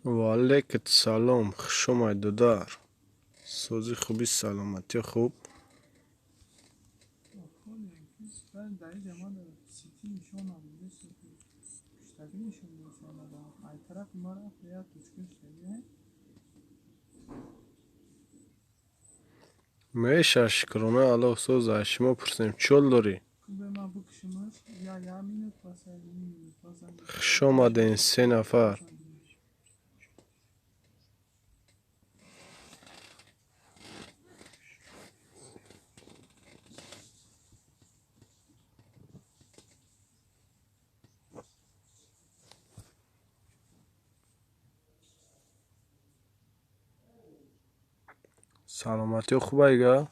Ва алайкат салом, хуш омадед, додар. Сози хуби, саломатӣ хуб. Меша, шукрона Аллоҳ, соза. Шумо пурсем, чол дорӣ? Хуш омадем, се нафар. Саломатиё хуб айга?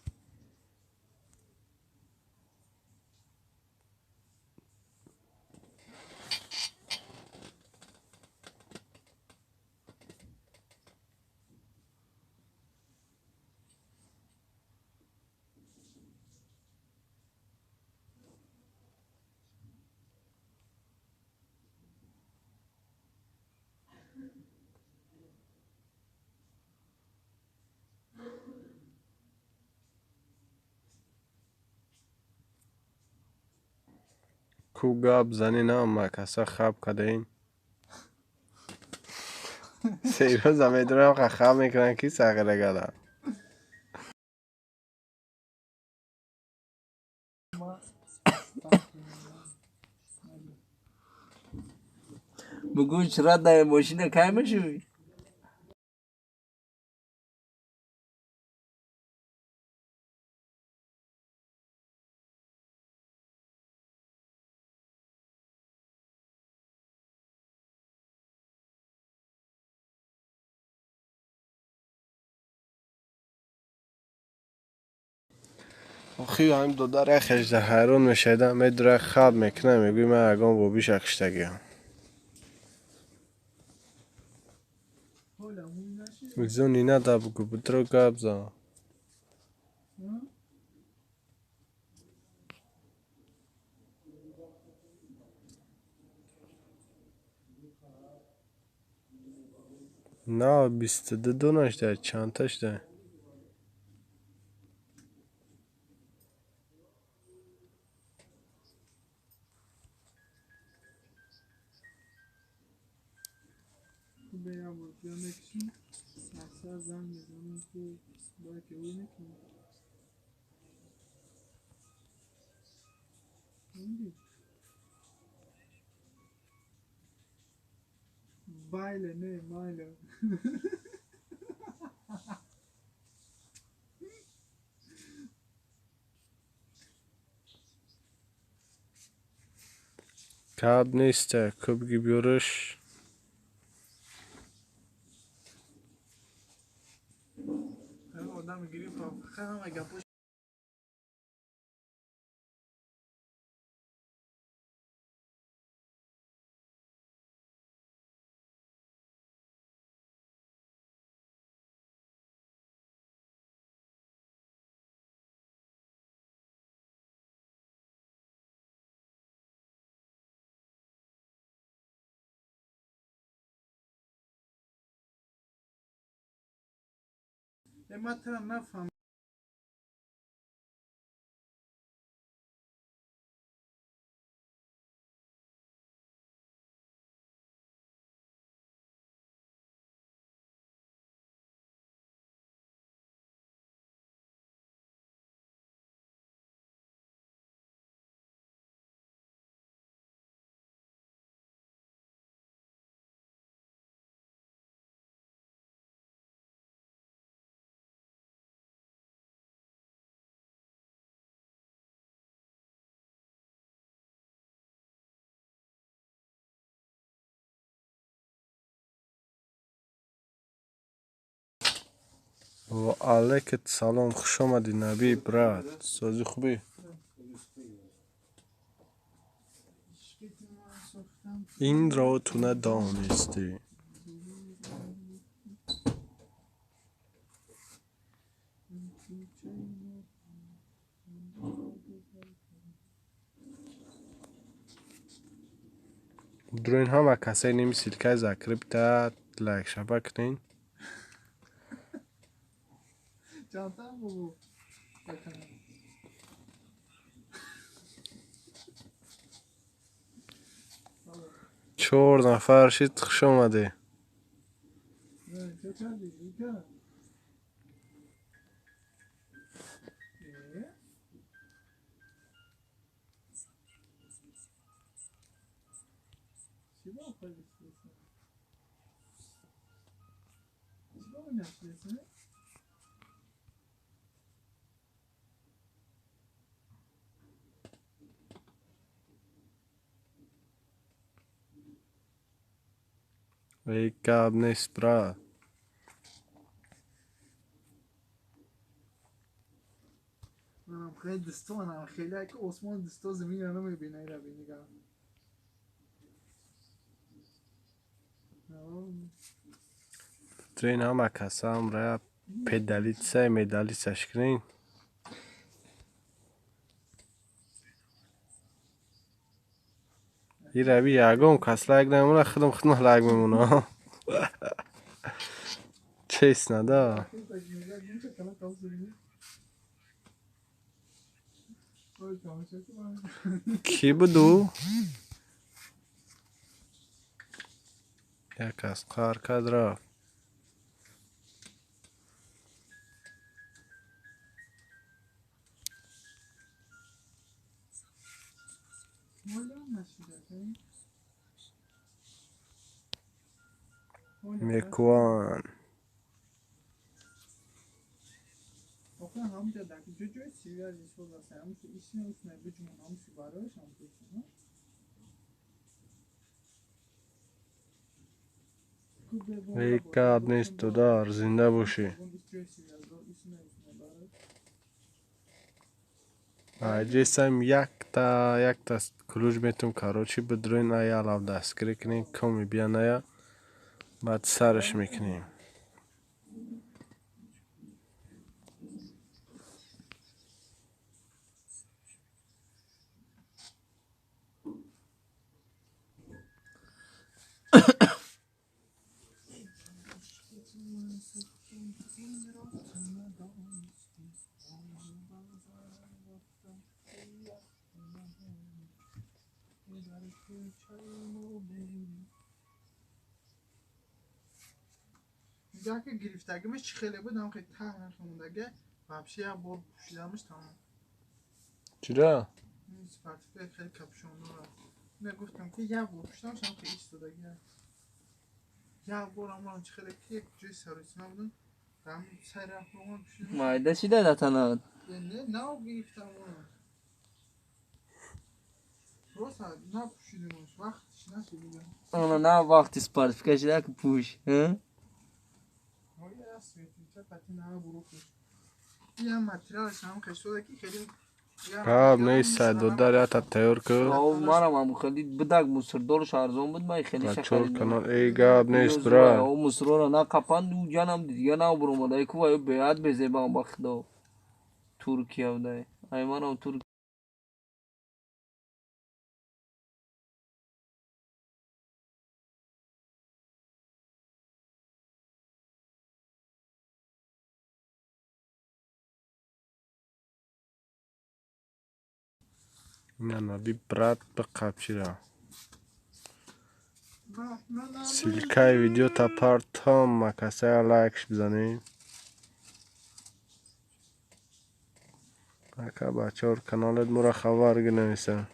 Ку гап занӣ на, каса хаб кадаин. Серьёзно медонам, хаб мекунанд ки сағирагала. Бугун чира дар мошина кай мешавӣ? Охи ҳамин додар яхеш дар ҳайрон мешавида, медура хаб мекунам, мегӯи ман ягон бобиша киштагиам. Изони нада бугӯ, будро гап зан. На 22 дона шуда, чандта шуда? Baile, ne, maile. Каб неста, кубги биёраш. Одам гирифт, фақат гапош. Ман туро нафаҳмидам. Ва алайкат салом, хуш омадӣ, Наби брат. Сози хубӣ? Инро ту надонистӣ. Дурин ҳама касаи ними ссылкаи закрепта Лайк шаба кунед. Чор нафар шид, хуш омадед. Эй, гап нест, брат. Манам хеле дӯсто, манам хеле ки осмон дӯсто заминро намебина, ира бинигам. Трен ҳама касам ра педалитса медалитсаш кунед. Ирави ягон кас лайк намемона, худам худам лайк мемонам. Честно, да. Кӣ буду? Як кас қаҳр кард, рафт. Мекуан. Эй, гап нест, додар, зинда бошӣ. Айҷесам якта якта ключ метум, короче, бидроин ая алав дастгирӣ кунем, коми бияная, баъд сараш мекунем. Нигоҳ ки гирифтагимаш чӣ хеле буд, ҳам хеле таҳ нахондаге, вообще як бор пӯшидамаш тамом. Чиро? Спортивка хеле капюшонора. Не гуфтам ки як бор пӯшидамаш, ҳам хеле истодаги. Як бор ҳамон чӣ хеле ки як ҷои саросима будам, ҳам сари рафт роман пӯшидам. Майда шида датанат. Не, нав гирифтам оно. Просто напӯшидимаш, вақтиш нашид. Ана на вақти спортивка шида ки пӯш, ҳа? Гап нест, сайдодар ята тайёр кӯ. Манам ҳам хеле бидак мусрдорш арзон буд, ман хеле Чор канал, эй, гап нест, брат. О мусрора на қапанд, ӯ ҷанам дига набуромада, ку вай беҳад безебам ба худо. Туркия будай. Ай манам Туркия. Ина наби брат биқапчира. Ссылкаи видео та партом макасая лайкш бизанем. Ака бачаҳор каналет мура хабар гинависа.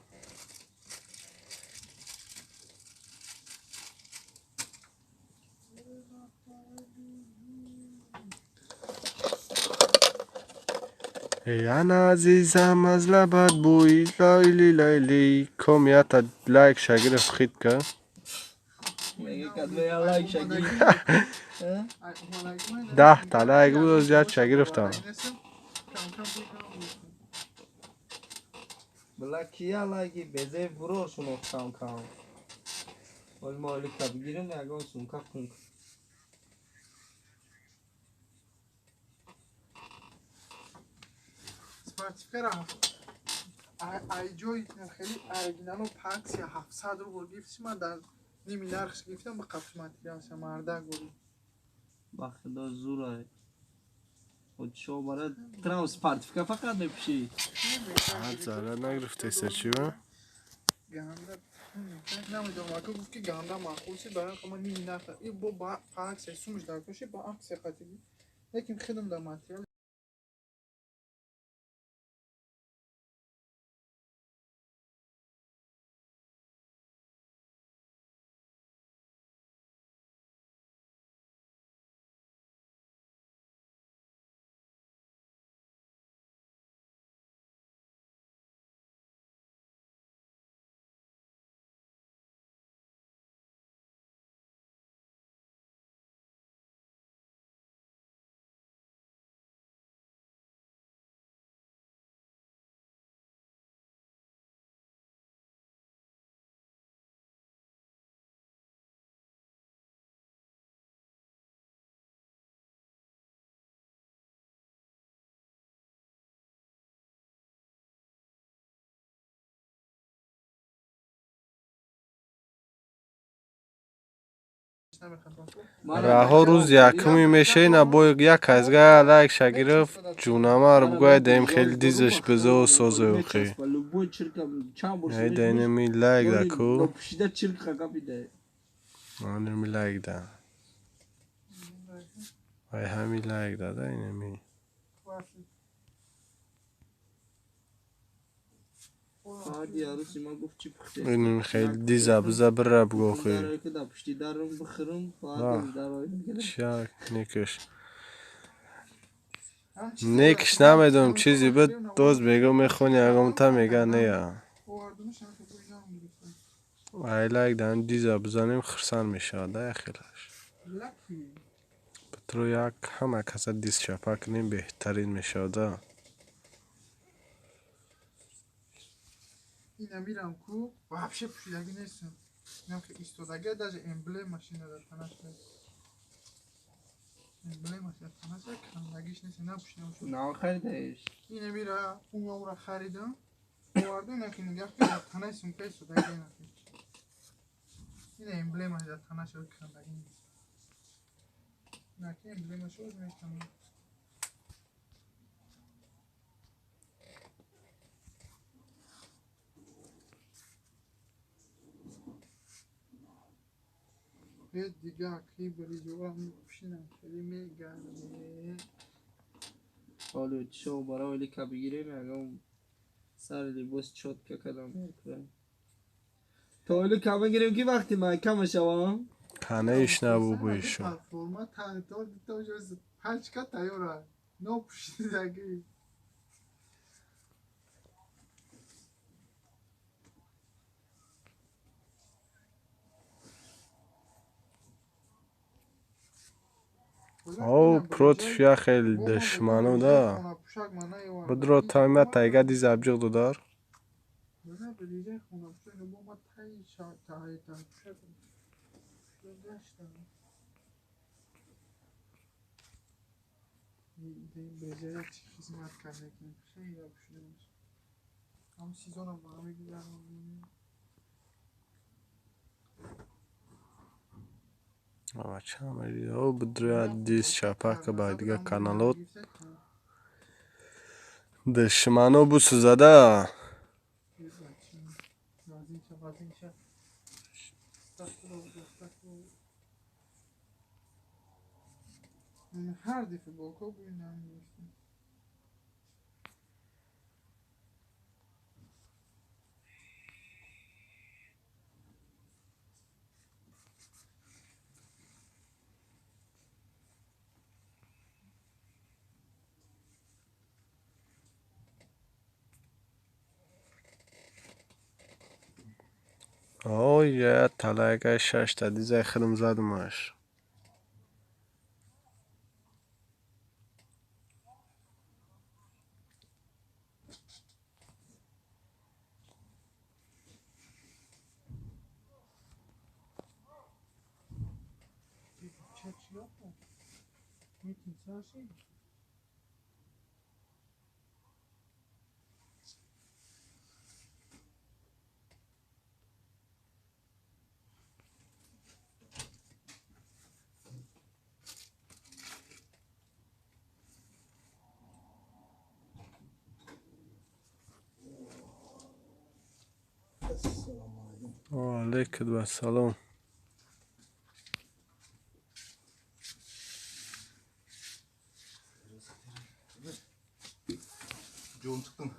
Эй, ана азизам, аз лабат бӯи лайли лайли. Ком ята лайк шагирифт, хит ка. 10 та лайк буд, оз як шагирифтам. Бла кия лайки безе буро шунохтам кам. Ол молика бигирим ягон сумка кун. Спортивкара ай ҷои хеле оригинало пакси 700 рубл гирифтиш, ман дар Ними нархш гирифтам ба қапш материалша мардак буд. Ба худо зурай. Шо бара трам спартифика фақат мепӯшӣ. Зарар нагирифтеса чӣ ба? Ганда намедонам, ака гуфт ки ганда маъқул шид, барои ҳама ними нарх. И бо ба аксия сумаш дар коши ба аксия қатӣ. Лекин хидм дар материал Раҳо рӯз якуми мешаи на бо як азга лайк ша гирифт ҷунамар бугӯяд даим хеле дизаш бизо созои охи. Ай даинами лайк да ку. Анами лайк да. Ай ҳами лайк да да инами. Инами хеле диза биза бира бугӯ охи. Чак некаш. Некиш намедонам чизе буд доз мегӯ мехони ягонта мега нея. Ай лайк дан диза бизанем хурсанд мешавад да яхелаш. Петро як ҳама каса диз чапа кунем беҳтарин мешавад да. Ина мирам ку вообще пӯшидагӣ нестам. Инам ки истодагӣ даже эмблемаш ина дар танаш. Эмблемаш дар танаш кандагиш нест, напӯшидам. Нав харидаиш. Ина мира умра харидам. Овардам ина ки нигаҳ ки дар танаи сумка истодагӣ ина. Ина эмблемаш дар танаш кандагӣ нест. На ки эмблемаш оз мекунам. Дига ки бариҷора мепӯшинам хеле мегарде. Ҳоло чо барои лика бигирем ягон сари либос чотка кадам мекунам. То лика бигирем ки вақти майка мешавам? Канаиш набубуишу. Форма то пачка тайёра. Нопӯшидаги. О, против я хеле душману да. Будро тайма тайга диза абҷиғ додар. О, будро диз чапака ба дигар каналот. Душмано бусузада. Ҳар ди футболка бубинам. О, я талайгай шашта дизай хирм задумаш. Алейкум ассалом. Жолын чыктың.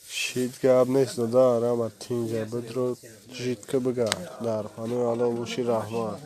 Шид гап нест додар, ама тинҷа бидро житка бигард. Дар панои Аллоҳ бошӣ, раҳмат.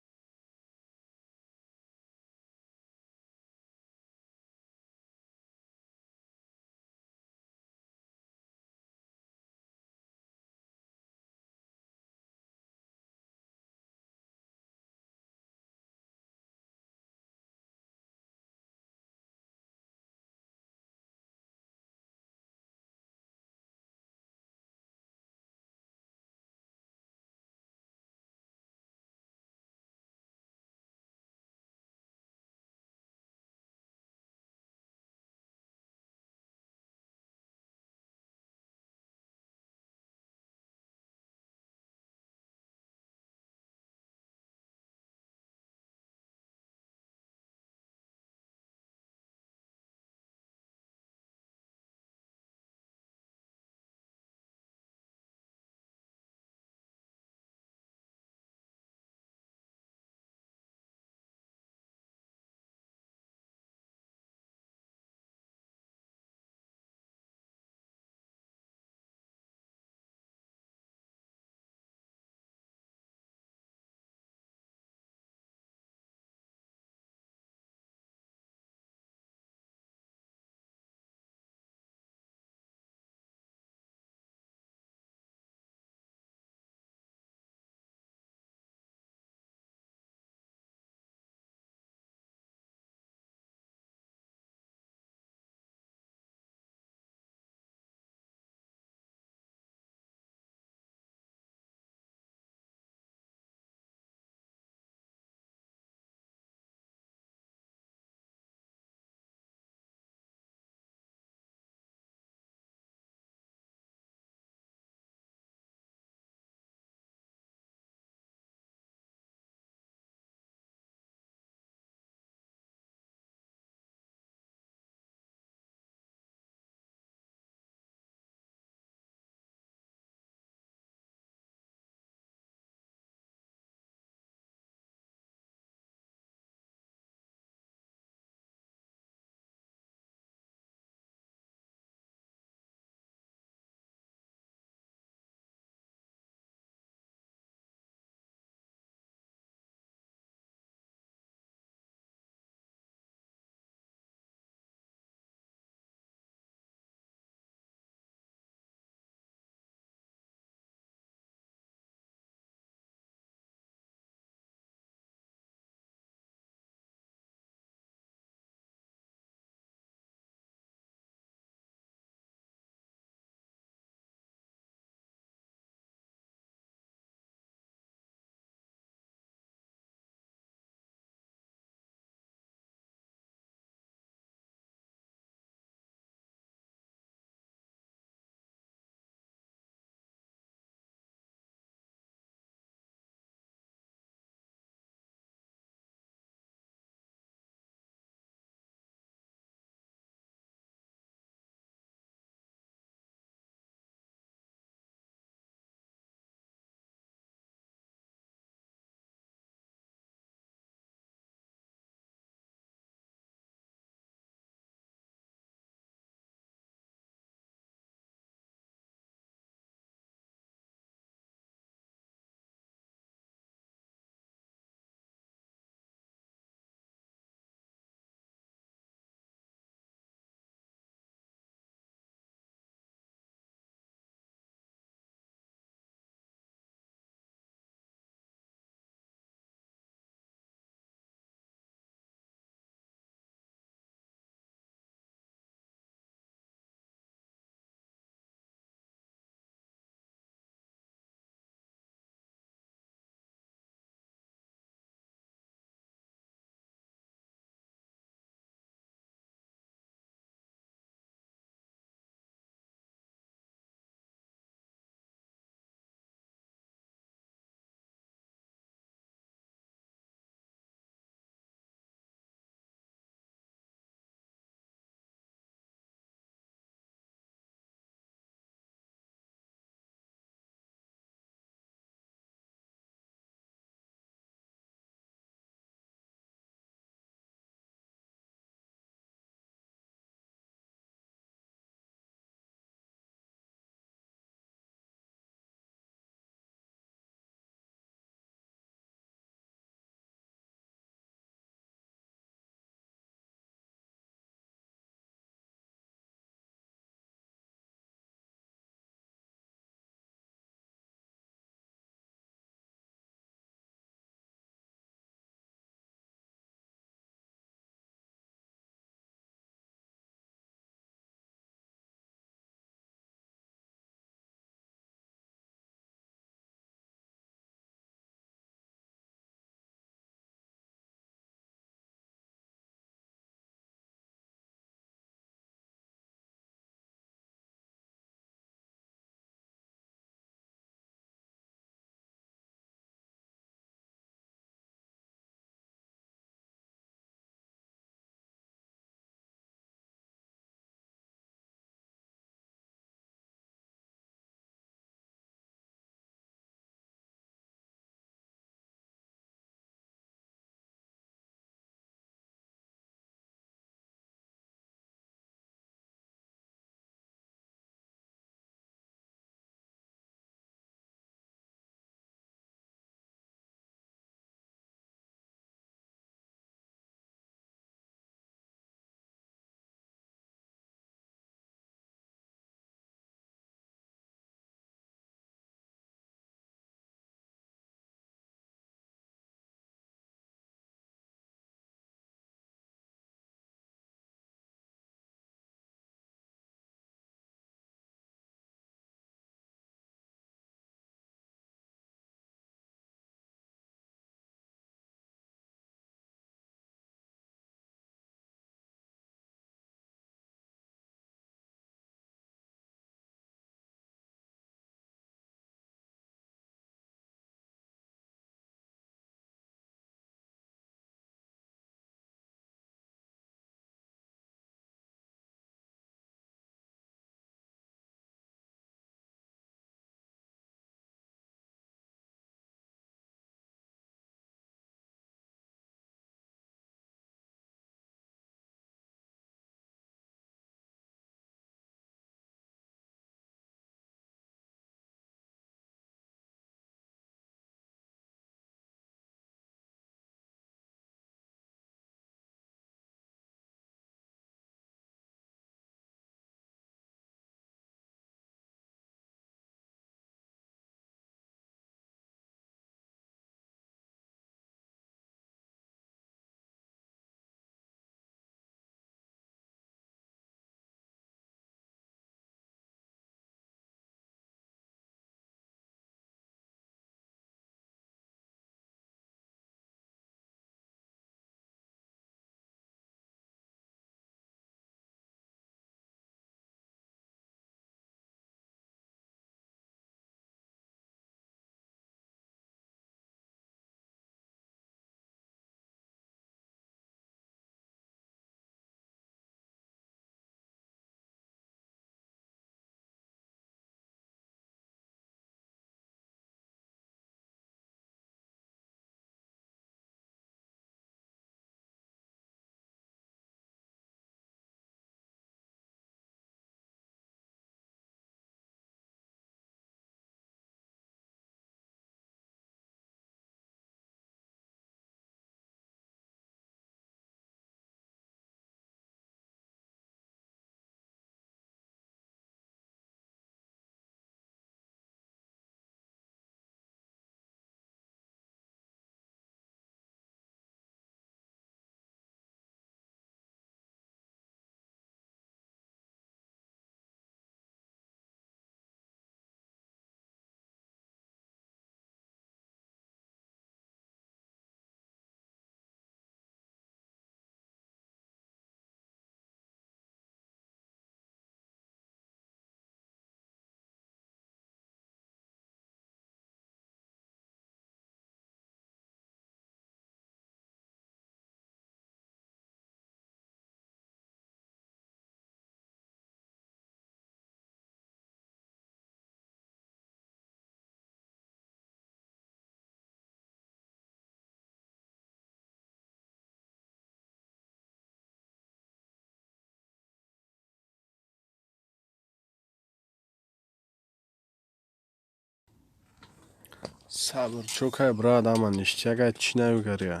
Сабр чокай брат, ама ништяка чӣ навигария?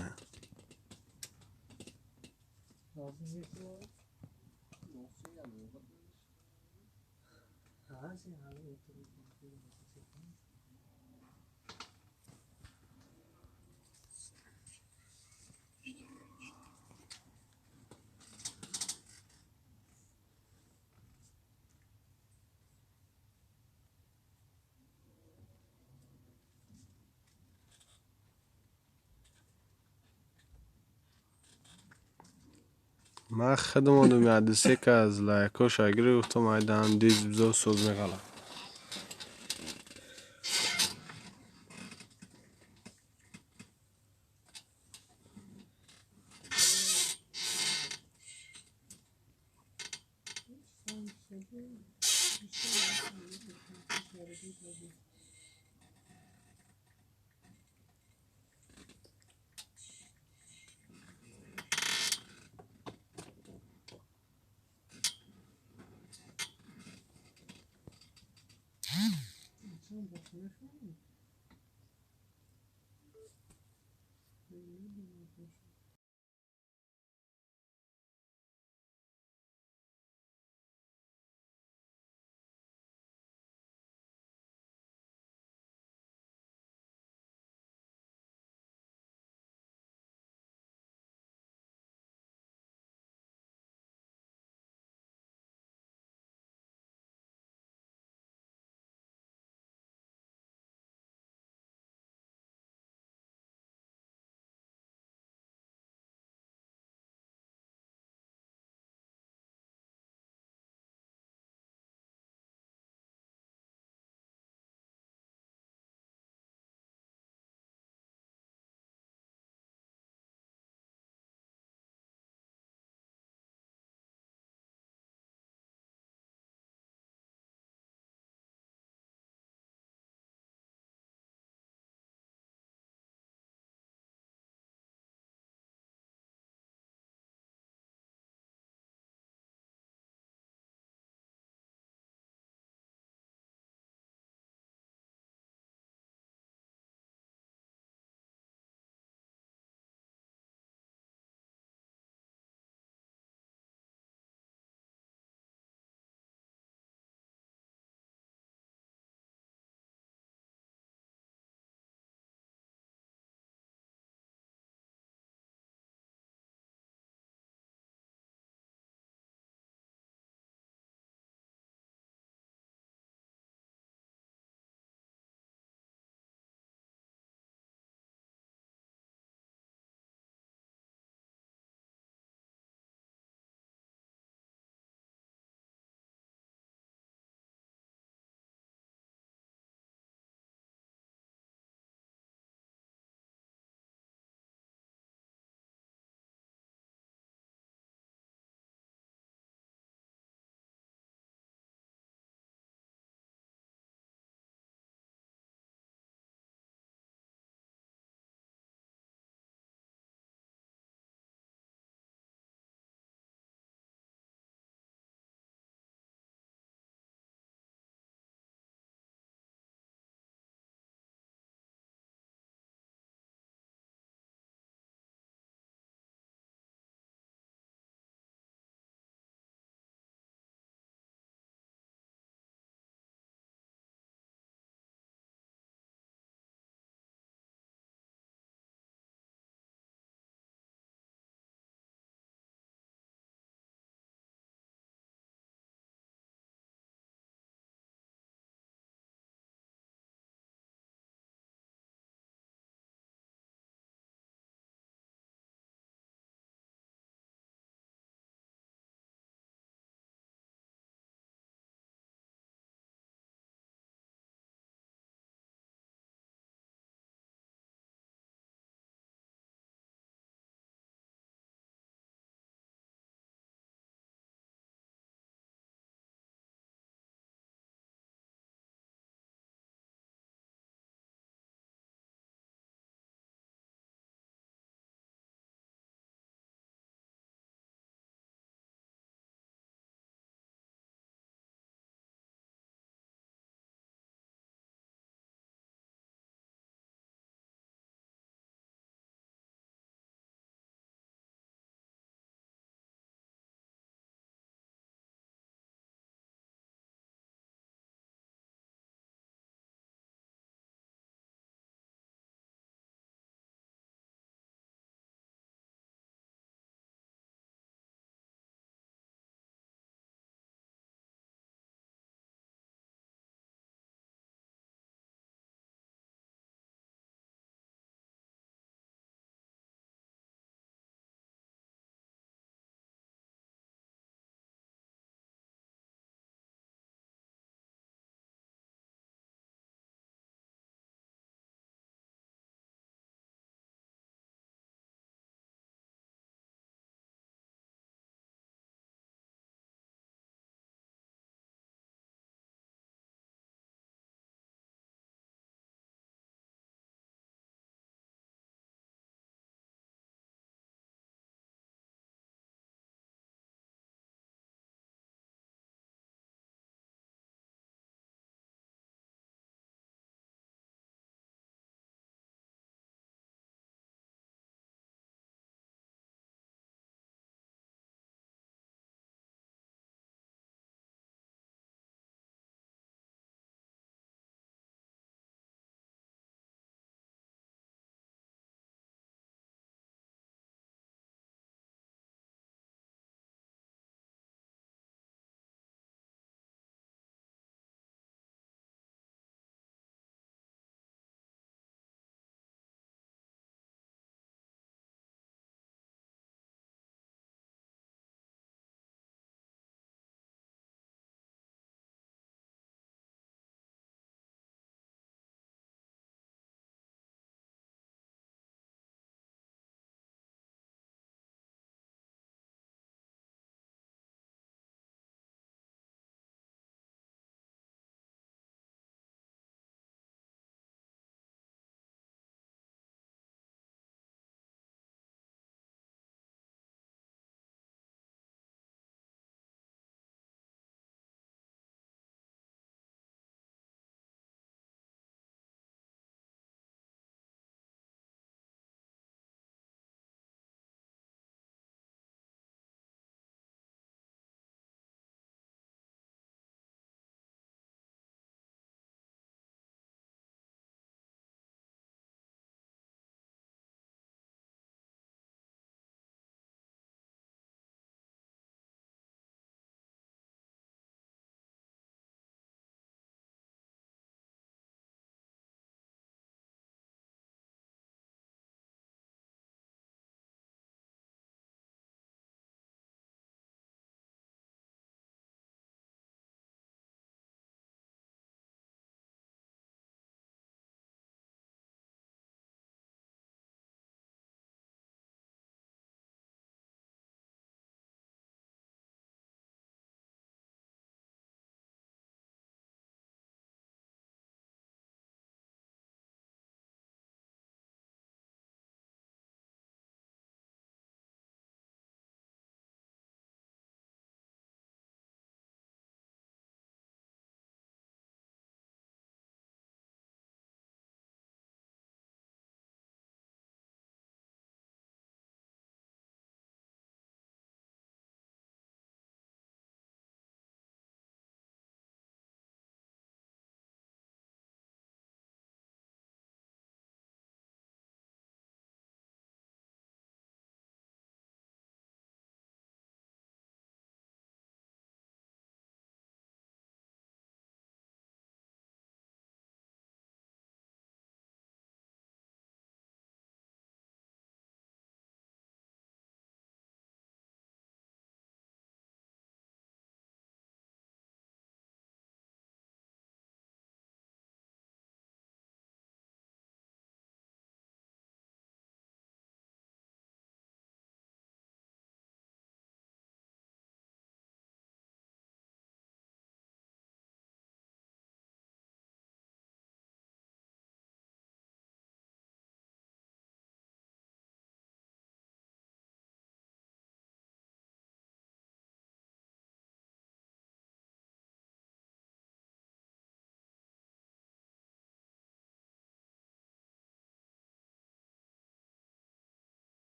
Ман худам одам ядисека аз лайкоша гирифтам, айдаам диз бизо соз меғалам.